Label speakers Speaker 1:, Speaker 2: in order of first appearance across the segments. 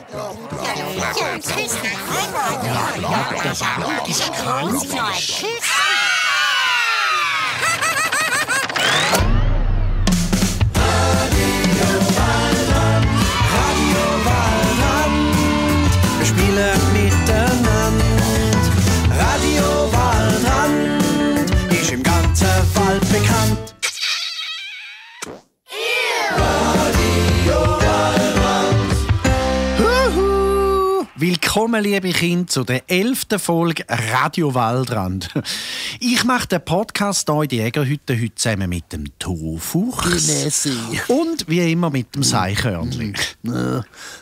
Speaker 1: Wir spielen miteinander. Radio Waldrand ist im ganzen Wald bekannt. Willkommen, liebe Kinder, zu der 11. Folge Radio Waldrand. Ich mache den Podcast hier in die Jägerhütte heute zusammen mit dem Tofuchs und wie immer mit dem Seichhörnli.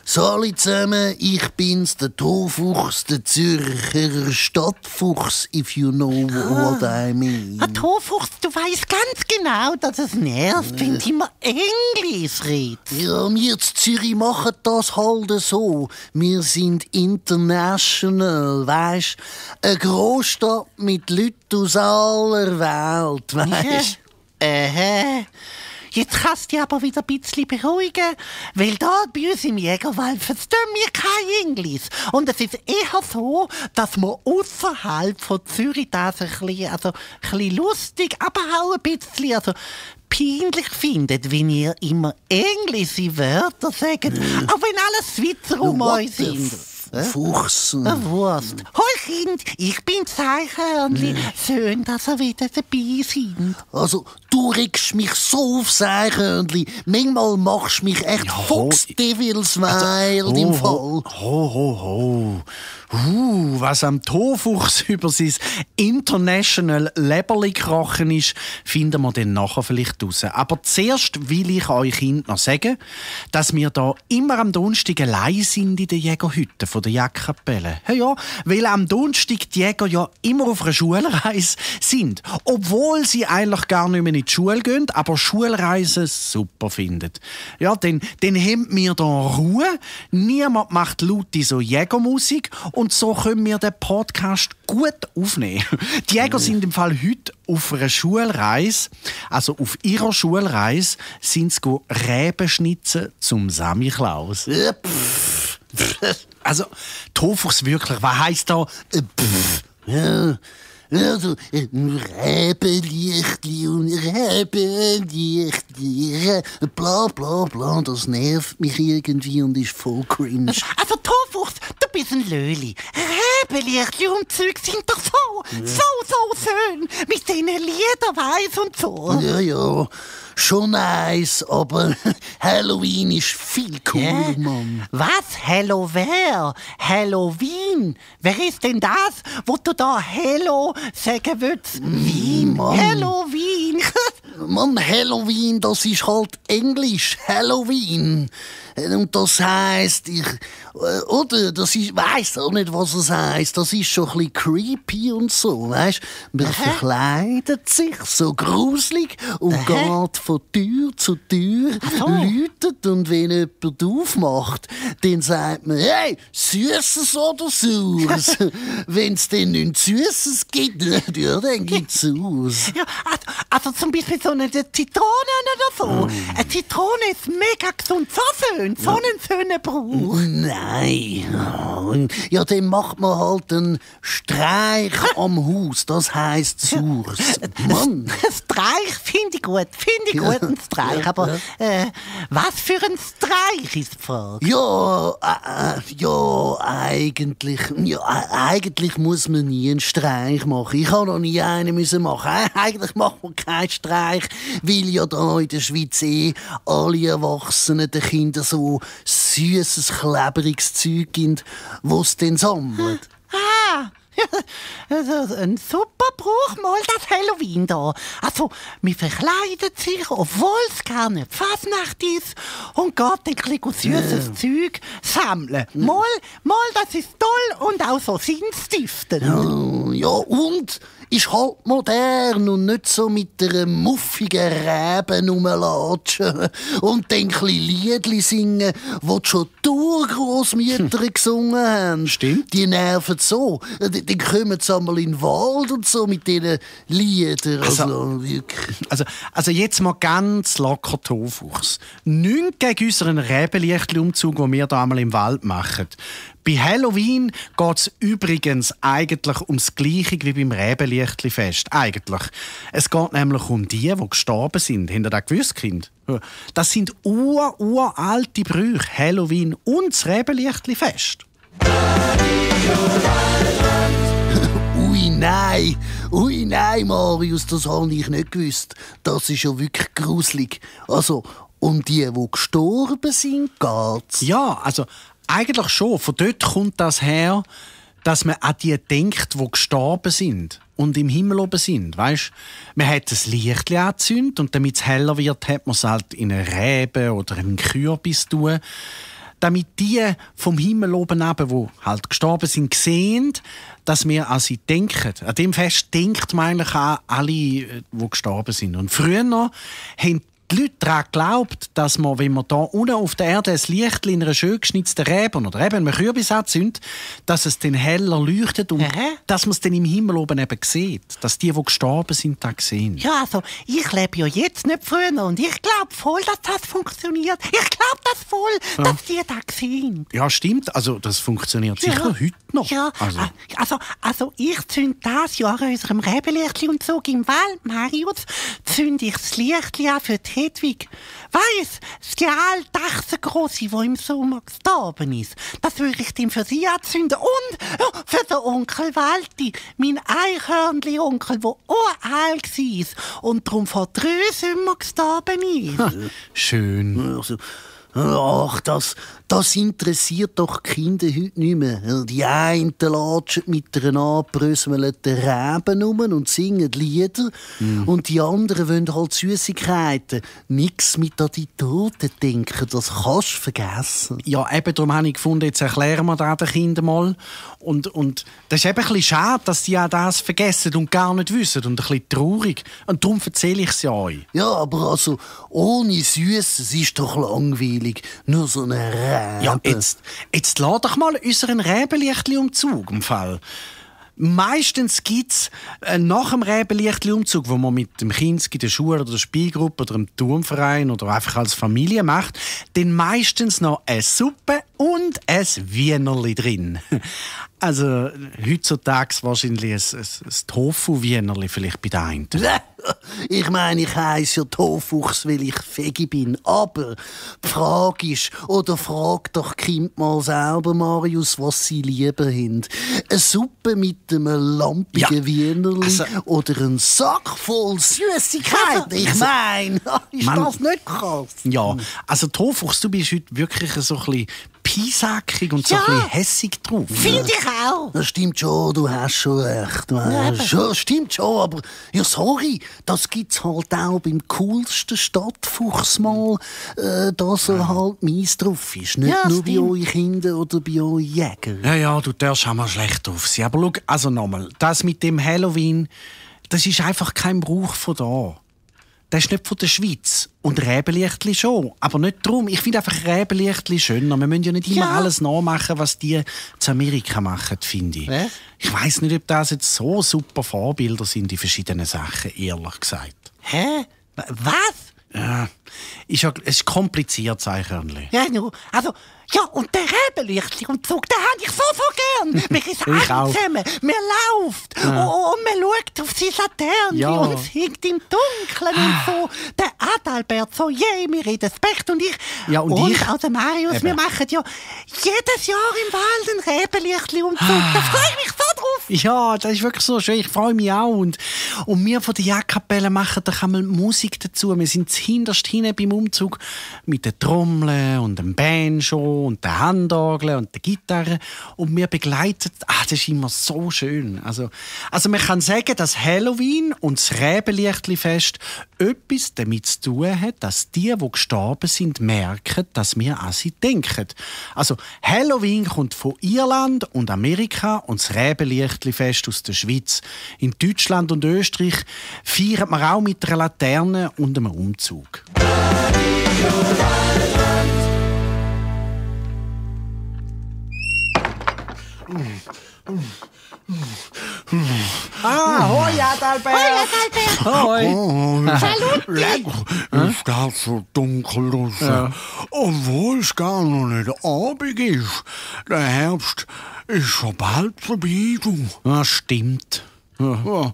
Speaker 2: Salut zusammen, ich bin's, der Tofuchs, der Zürcher Stadtfuchs, if you know what I mean.
Speaker 3: Tofuchs, du weißt ganz genau, dass es nervt, wenn du immer Englisch redest.
Speaker 2: Ja, wir in Zürich machen das halt so. Wir sind international, weisst? Eine Großstadt mit Leuten aus aller Welt, weisst?
Speaker 3: Jetzt kannst du dich aber wieder ein bisschen beruhigen, weil da bei uns im Jägerwald verstehen wir kein Englisch. Und es ist eher so, dass man ausserhalb von Zürich das ein bisschen lustig, aber auch ein bisschen peinlich findet, wenn ihr immer englische Wörter sagt, auch wenn alles Schweizer um euch sind.
Speaker 2: Fuchs.
Speaker 3: Wurst. Hoi Kind, ich bin Seichhörnli. Schön, dass ihr wieder dabei seid.
Speaker 2: Also, du regst mich so auf Seichhörnli. Manchmal machst du mich echt Fox-Devils-Wild im Fall.
Speaker 1: Was am Tofuchs über sein International Leberli gekrochen ist, finden wir dann nachher vielleicht raus. Aber zuerst will ich euch Kind noch sagen, dass wir da immer am Donnerstag allein sind in der Jägerhütte von der Jagdkapelle. Ja, weil am Donnerstag die Jäger ja immer auf einer Schulreise sind. Obwohl sie eigentlich gar nicht mehr in die Schule gehen, aber Schulreisen super finden. Ja, dann haben wir da Ruhe, niemand macht laute so Jägermusik und so können wir den Podcast gut aufnehmen. Die Jäger sind im Fall heute auf einer Schulreise, also auf ihrer Schulreise, sind sie Reben schnitzen zum Samichlaus. Also, Tofuchs wirklich, was heisst da?
Speaker 2: Also, Räbenlichtli und Räbenlichtli, bla bla bla, das nervt mich irgendwie und ist voll cringe.
Speaker 3: Also Tofuchs, du bist ein Löli. Räbenlichtli und Zeug sind doch so schön. Mit diesen Liederweis und so.
Speaker 2: Ja, schon nice, aber Halloween ist viel cooler, Mann.
Speaker 3: Was? Halloween? Wer ist denn das, wo du da Hello sagen willst? Wien?
Speaker 2: Mann.
Speaker 3: Halloween?
Speaker 2: Mann, Halloween, das ist halt Englisch. Halloween. Und das heisst, weiss auch nicht, was es heisst. Das ist schon ein bisschen creepy und so, weisst? Man verkleidet sich so gruselig und geht von Tür zu Tür, läutet und wenn jemand aufmacht, dann sagt man, hey, Süßes oder Saures? Wenn es dann nichts Süßes gibt, ja, dann gibt's aus.
Speaker 3: Ja, also zum Beispiel so eine Zitrone oder so. Eine Zitrone ist mega gesund, so schön, so einen schönen Brauch.
Speaker 2: Nein. Ja, dann macht man halt einen Streich am Haus. Das heisst Saures. Mann.
Speaker 3: Streich finde ich gut, einen Streich. Aber was für ein Streich ist die Frage?
Speaker 2: Eigentlich muss man nie einen Streich machen. Ich habe noch nie einen machen. Eigentlich macht man keinen Streich, weil ja da in der Schweiz alle Erwachsenen den Kindern so süßes, klebriges Zeug gibt, das sie dann sammeln.
Speaker 3: Also ein super Brauch mal das Halloween da. Also, man verkleidet sich, obwohl es gar nicht Fasnacht ist und geht ein bisschen süßes Zeug sammeln. Mal, das ist toll und auch so sinnstiftend.
Speaker 2: Ja, und ist halt modern und nicht so mit einer muffigen Rebe rumlatschen und dann ein bisschen Liedli singen, die schon die Urgroßmütter gesungen haben.
Speaker 1: Stimmt.
Speaker 2: Die nerven so. Dann kommen sie einmal in den Wald und so mit diesen Liedern.
Speaker 1: Also jetzt mal ganz locker Tofuchs. Nichts gegen unseren Rebenlichtli-Umzug, den wir da einmal im Wald machen. Bei Halloween geht es übrigens eigentlich ums Gleiche wie beim Rebenlichtli-Fest. Eigentlich. Es geht nämlich um die gestorben sind. Habt ihr das gewusst, Kind? Das sind uralte Brüche, Halloween und das Rebenlichtli-Fest.
Speaker 2: Ui nein, Marius, das habe ich nicht gewusst. Das ist ja wirklich gruselig. Also, um die gestorben sind, geht's?
Speaker 1: Ja, also eigentlich schon. Von dort kommt das her, dass man an die denkt, die gestorben sind und im Himmel oben sind. Weißt? Man hat ein Licht angezündet und damit es heller wird, hat man es halt in eine Rebe oder einen Kürbis tun, damit die vom Himmel oben runter, die halt gestorben sind, sehen, dass wir an sie denken. An dem Fest denkt man eigentlich an alle, die gestorben sind. Und früher haben die Leute daran geglaubt, dass man, wenn man da unten auf der Erde ein Licht in einer schön geschnitzten Rebe oder eben einem Kürbis anzündet, dass es dann heller leuchtet und dass man es dann im Himmel oben eben sieht. Dass die gestorben sind, das sehen.
Speaker 3: Ja, also, ich lebe ja jetzt nicht früher und ich glaube voll, dass das funktioniert. Ich glaube das voll, dass die das sehen.
Speaker 1: Ja, stimmt. Also, das funktioniert sicher heute noch.
Speaker 3: Ja, also ich zünde das Jahr an unserem Rebenlichtli und so im Wald, Marius, zünde ich das Lichtli an für die Hedwig. Weiss, die alte Achsengrosse, die im Sommer gestorben ist, das würde ich dann für sie anzünden. Und für den Onkel Walti, mein Eichhörnli-Onkel, der uralt war und darum vor 3 Sommer gestorben ist.
Speaker 1: Schön.
Speaker 2: Also, ach, das interessiert doch die Kinder heute nicht mehr. Die einen latschen mit einer angebröselten Reben rum und singen Lieder. Und die anderen wollen halt Süßigkeiten. Nix mit an die Toten denken, das kannst du vergessen.
Speaker 1: Ja, eben darum habe ich gefunden, jetzt erklären wir das den Kindern mal. Und das ist eben ein bisschen schade, dass die auch das vergessen und gar nicht wissen. Und ein bisschen traurig. Und darum erzähle ich es ja euch.
Speaker 2: Ja, aber also, ohne Süßes ist doch langweilig. Nur so eine Rebe.
Speaker 1: Ja, jetzt lass doch mal unseren Rebenlichtli-Umzug im Fall. Meistens gibt es nach dem Rebenlichtli-Umzug, wo man mit dem Kind in der Schule oder der Spielgruppe oder im Turnverein oder einfach als Familie macht, dann meistens noch eine Suppe und ein Wienerli drin. Also heutzutage wahrscheinlich ein Tofu-Wienerli vielleicht bei den einen.
Speaker 2: Ich meine, ich heisse ja Tofuchs, weil ich Vegi bin. Aber die Frage ist, oder frag doch Kind mal selber, Marius, was sie lieber haben. Eine Suppe mit einem lampigen Wienerli oder ein Sack voll Süßigkeiten. Ich meine, ist das nicht krass?
Speaker 1: Ja, also Tofuchs, du bist heute wirklich so ein bisschen piesackig und so ein bisschen hässig drauf.
Speaker 3: Finde ich auch.
Speaker 2: Das stimmt schon, du hast schon recht. Ja, stimmt schon, aber ja, sorry, das gibt's halt auch beim coolsten Stadtfuchs mal, dass er halt mies drauf ist. Nicht nur bei euch Kindern oder bei euch Jäger.
Speaker 1: Ja, du darfst auch mal schlecht drauf sein. Aber schau, also nochmal, das mit dem Halloween, das ist einfach kein Brauch von da. Das ist nicht von der Schweiz. Und Rebenlichtli schon. Aber nicht darum. Ich finde einfach Rebenlichtli schöner. Wir müssen ja nicht immer alles nachmachen, was die zu Amerika machen, finde ich. Ich weiss nicht, ob das jetzt so super Vorbilder sind in verschiedenen Sachen, ehrlich gesagt.
Speaker 3: Hä? Was?
Speaker 1: Ja, es ist kompliziert, Eichhörnli.
Speaker 3: Ja, nur, also, ja, und der Rebenlichtli und Zug, den habe ich so gern. Wir sind alle zusammen, wir laufen und man schaut auf sein Laterne und es hängt im Dunkeln und so. Der Adalbert so, wir reden das Best und ich.
Speaker 1: Ja, und ich?
Speaker 3: Auch der Marius, wir machen ja jedes Jahr im Wald ein Rebenlichtli und Zug. Da freue ich mich so drauf.
Speaker 1: Ja, das ist wirklich so schön. Ich freue mich auch. Und wir von der Jagdkapelle machen doch einmal Musik dazu. Wir sind hinterst hinten beim Umzug mit den Trommeln und dem Banjo und den Handorgeln und der Gitarre. Und wir begleiten, das ist immer so schön. Also man kann sagen, dass Halloween und das Rebenlichtli-Fest etwas damit zu tun hat, dass die gestorben sind, merken, dass wir an sie denken. Also Halloween kommt von Irland und Amerika und das Rebenlichtli Räbenlichtli-Fest aus der Schweiz. In Deutschland und Österreich feiert man auch mit einer Laterne und einem Umzug. Hoi Adalbert! Hoi!
Speaker 4: Leck, ist das so dunkel draussen. Ja. Obwohl es gar noch nicht Abend ist. Der Herbst ist schon bald vorbei, du.
Speaker 1: Ja, stimmt.
Speaker 4: Ja,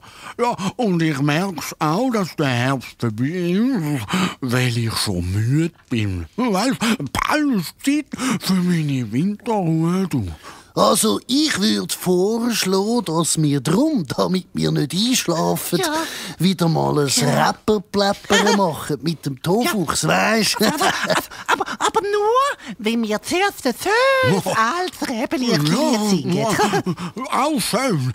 Speaker 4: und ich merk's auch, dass der Herbst vorbei ist, weil ich schon müde bin. Weißt, bald ist Zeit für meine Winterruhe, du.
Speaker 2: Also, ich würde vorschlagen, dass wir drum, damit wir nicht einschlafen, wieder mal ein Rapperpläppern machen mit dem Tofuchs, weisst?
Speaker 3: Aber nur, wenn wir zuerst ein schönes altes Räbenlichtli singen.
Speaker 4: Auch schön,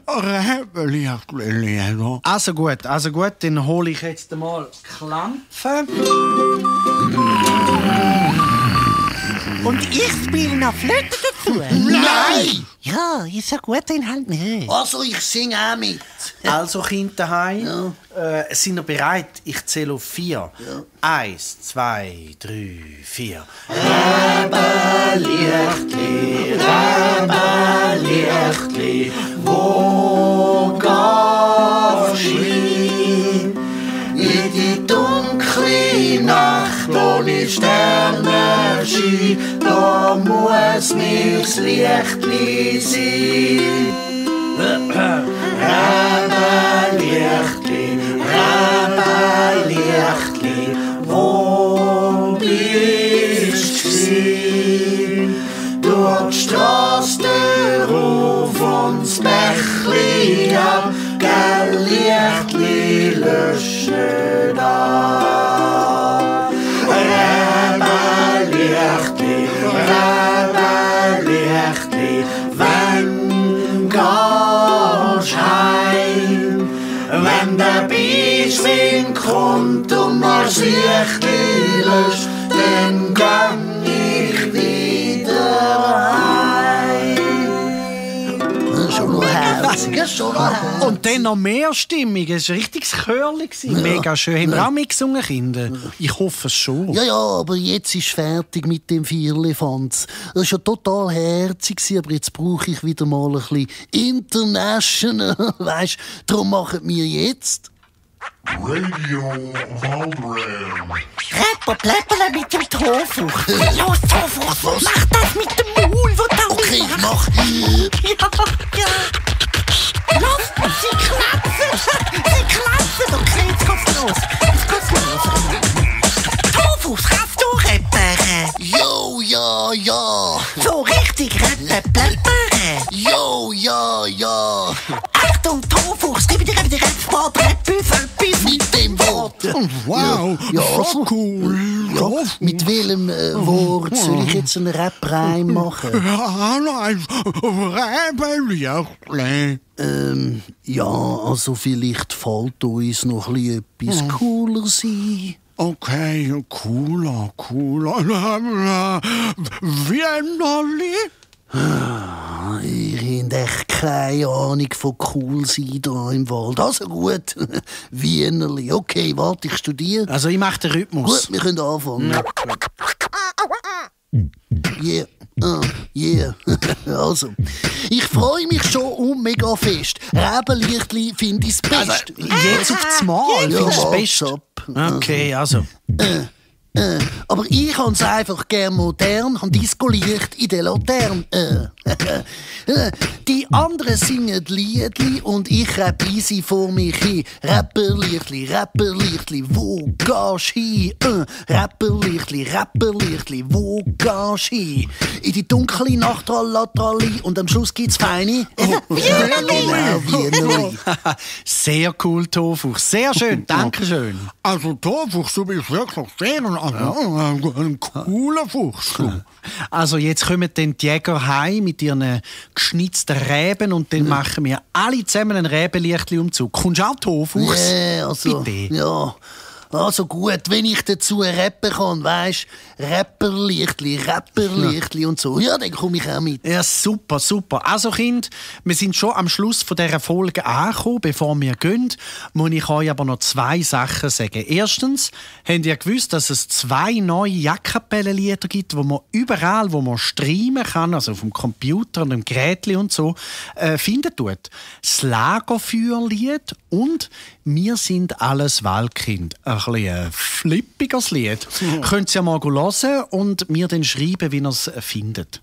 Speaker 4: Räbenlichtli.
Speaker 1: Also gut, dann hole ich jetzt mal Klampfen.
Speaker 3: Und ich spiele noch Flöte dazu.
Speaker 2: Nein!
Speaker 3: Ja, ist ja gut, dann halt nicht.
Speaker 2: Also, ich singe auch mit.
Speaker 1: Also, Kinder daheim, sind ihr bereit? Ich zähle auf 4. Ja. 1, 2, 3, 4. Räbenlichtli, wo gehst du hin? In die dunkle Nacht ohne Sternenschein, da muss mir's Lichtli sein. Räbenlichtli, wo bist du? Durch die Strasse rauf und das Bächli ab, gell Lichtli löschen da. Räbenlichtli, wenn gehst heim, wenn der Beischwind kommt und das Lichtli löscht, dann gang ich wieder heim.
Speaker 2: Schon noch herzig, schon noch herzig.
Speaker 1: Und dann noch mehr Stimmung. Es war ein richtiges Chörli. Mega schön. Haben wir auch mitgesungen, Kinder? Ich hoffe es schon.
Speaker 2: Ja, aber jetzt ist fertig mit dem Vierlefanz. Das war ja total herzig, aber jetzt brauche ich wieder mal ein bisschen international. Weisst, darum machen wir jetzt
Speaker 4: Radio Waldram.
Speaker 3: Rapperpläppern mit dem Tofuchs. Los, Tofuchs, mach das mit dem Maul, wo da
Speaker 2: Okay, ich mach.
Speaker 3: Ja. Los, sie klapsen. Okay, jetzt geht's los. Tofuchs, kannst du rappern?
Speaker 2: Jo, ja.
Speaker 3: So richtig Rapperpläppern.
Speaker 2: Jo, ja.
Speaker 3: Achtung, Tofuchs, gib dir Rapport, Rappüffel,
Speaker 2: Mit dem Wort.
Speaker 4: Wow,
Speaker 2: Ja,
Speaker 4: so cool.
Speaker 2: Ja, mit welchem Wort soll ich jetzt einen Rap-Reim machen?
Speaker 4: Nein, Räbenlichtli.
Speaker 2: Ja, also vielleicht fällt uns noch etwas cooler sein.
Speaker 4: Okay, cooler. Wienerli?
Speaker 2: Ihr habt echt keine Ahnung von cool sein hier im Wald. Also gut, Wienerli. Okay, warte, ich studiere.
Speaker 1: Also ich mache den Rhythmus.
Speaker 2: Gut, wir können anfangen. Yeah. Also, ich freue mich schon mega fest. Räbenlichtli finde ich das Beste.
Speaker 1: Jetzt auf das Mal.
Speaker 2: Ja,
Speaker 1: Findest du das
Speaker 2: what's
Speaker 1: Beste?
Speaker 2: up?
Speaker 1: Okay, also.
Speaker 2: Aber ich habe es einfach gern modern, habe Disco-Licht in der Laterne. Die anderen singen Liedli und ich rapp easy vor mich hin. Rapperlichtli, wo gehst du hin? Rapperlichtli, wo gehst du hin? In die dunkle Nacht, tralli, und am Schluss gibt's feine Wienerli.
Speaker 1: Sehr cool, Tofuchs. Sehr schön. Dankeschön.
Speaker 4: Also Tofuchs, du bist wirklich sehr ein cooler Fuchs.
Speaker 1: Also jetzt kommen dann die Jäger heim mit ihren geschnitzten Reben und dann machen wir alle zusammen einen Räbenlichtli-Umzug. Kommst du auch, Tofuchs?
Speaker 2: Also,
Speaker 1: Bitte.
Speaker 2: ja. Also gut, wenn ich dazu rappen kann, weisst, Rapperlichtli und so, ja, dann komme ich auch mit.
Speaker 1: Ja, super, super. Also, Kind, wir sind schon am Schluss von dieser Folge angekommen. Bevor wir gehen, muss ich euch aber noch 2 Sachen sagen. Erstens, habt ihr gewusst, dass es 2 neue Jackkapellenlieder gibt, wo man überall, wo man streamen kann, also auf dem Computer und dem Gerät und so, finden tut. Das Lagerfeuerlied und «Wir sind alles Waldkind». Ein bisschen ein flippiges Lied. Könnt ihr ja mal hören und mir dann schreiben, wie ihr es findet.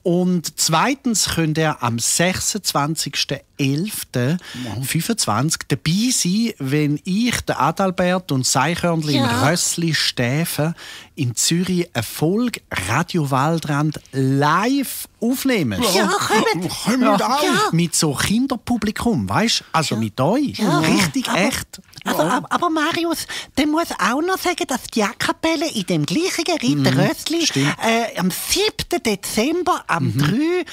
Speaker 1: Und zweitens könnt ihr am 26.11.25 dabei sein, wenn ich, der Adalbert und das Eichhörnchen im Rössli Stäfen in Zürich eine Folge Radio Waldrand live aufnehmen.
Speaker 3: Ja, kommt.
Speaker 1: Ja. Mit so Kinderpublikum, weißt du? Also mit euch. Richtig echt.
Speaker 3: Aber Marius, der muss auch noch sagen, dass die Jackkapelle in dem gleichen Ritter Rössli am 7. Dezember am 3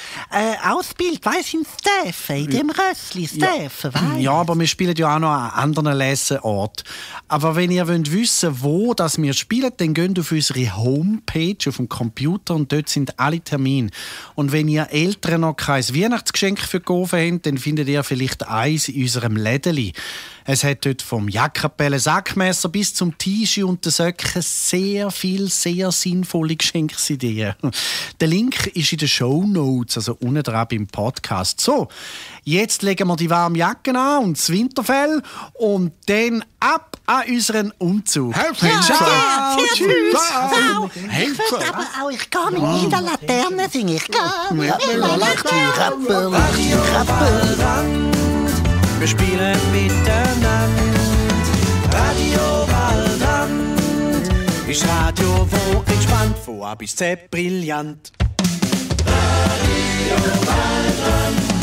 Speaker 3: ausbildet, weißt du, in Stäfen, in dem Rössli Stäfen, weißt du?
Speaker 1: Ja, aber wir spielen ja auch noch an anderen Leseorten. Aber wenn ihr wissen wollt, wo das wir spielen, dann geht auf unsere Homepage auf dem Computer und dort sind alle Termine. Und wenn ihr Eltern noch kein Weihnachtsgeschenk für Gofen habt, dann findet ihr vielleicht eins in unserem Lädeli. Es hat dort vom Jackkapellen Sackmesser bis zum T-Shirt und den Söcken sehr viel, sehr sinnvolle Geschenksideen. Der Link ist in den Shownotes, also unten dran beim Podcast. So, jetzt legen wir die warme Jacke an und das Winterfell und dann ab an unseren Umzug.
Speaker 3: Ciao.
Speaker 1: Tschüss.
Speaker 3: Ich würde aber auch, ich gehe mit in der Laterne singen. Ich gehe mit in der Laterne.
Speaker 1: Wir spielen miteinander. Radio Waldrand ist Radio, wo entspannt, von A bis Z brillant. Radio Waldrand.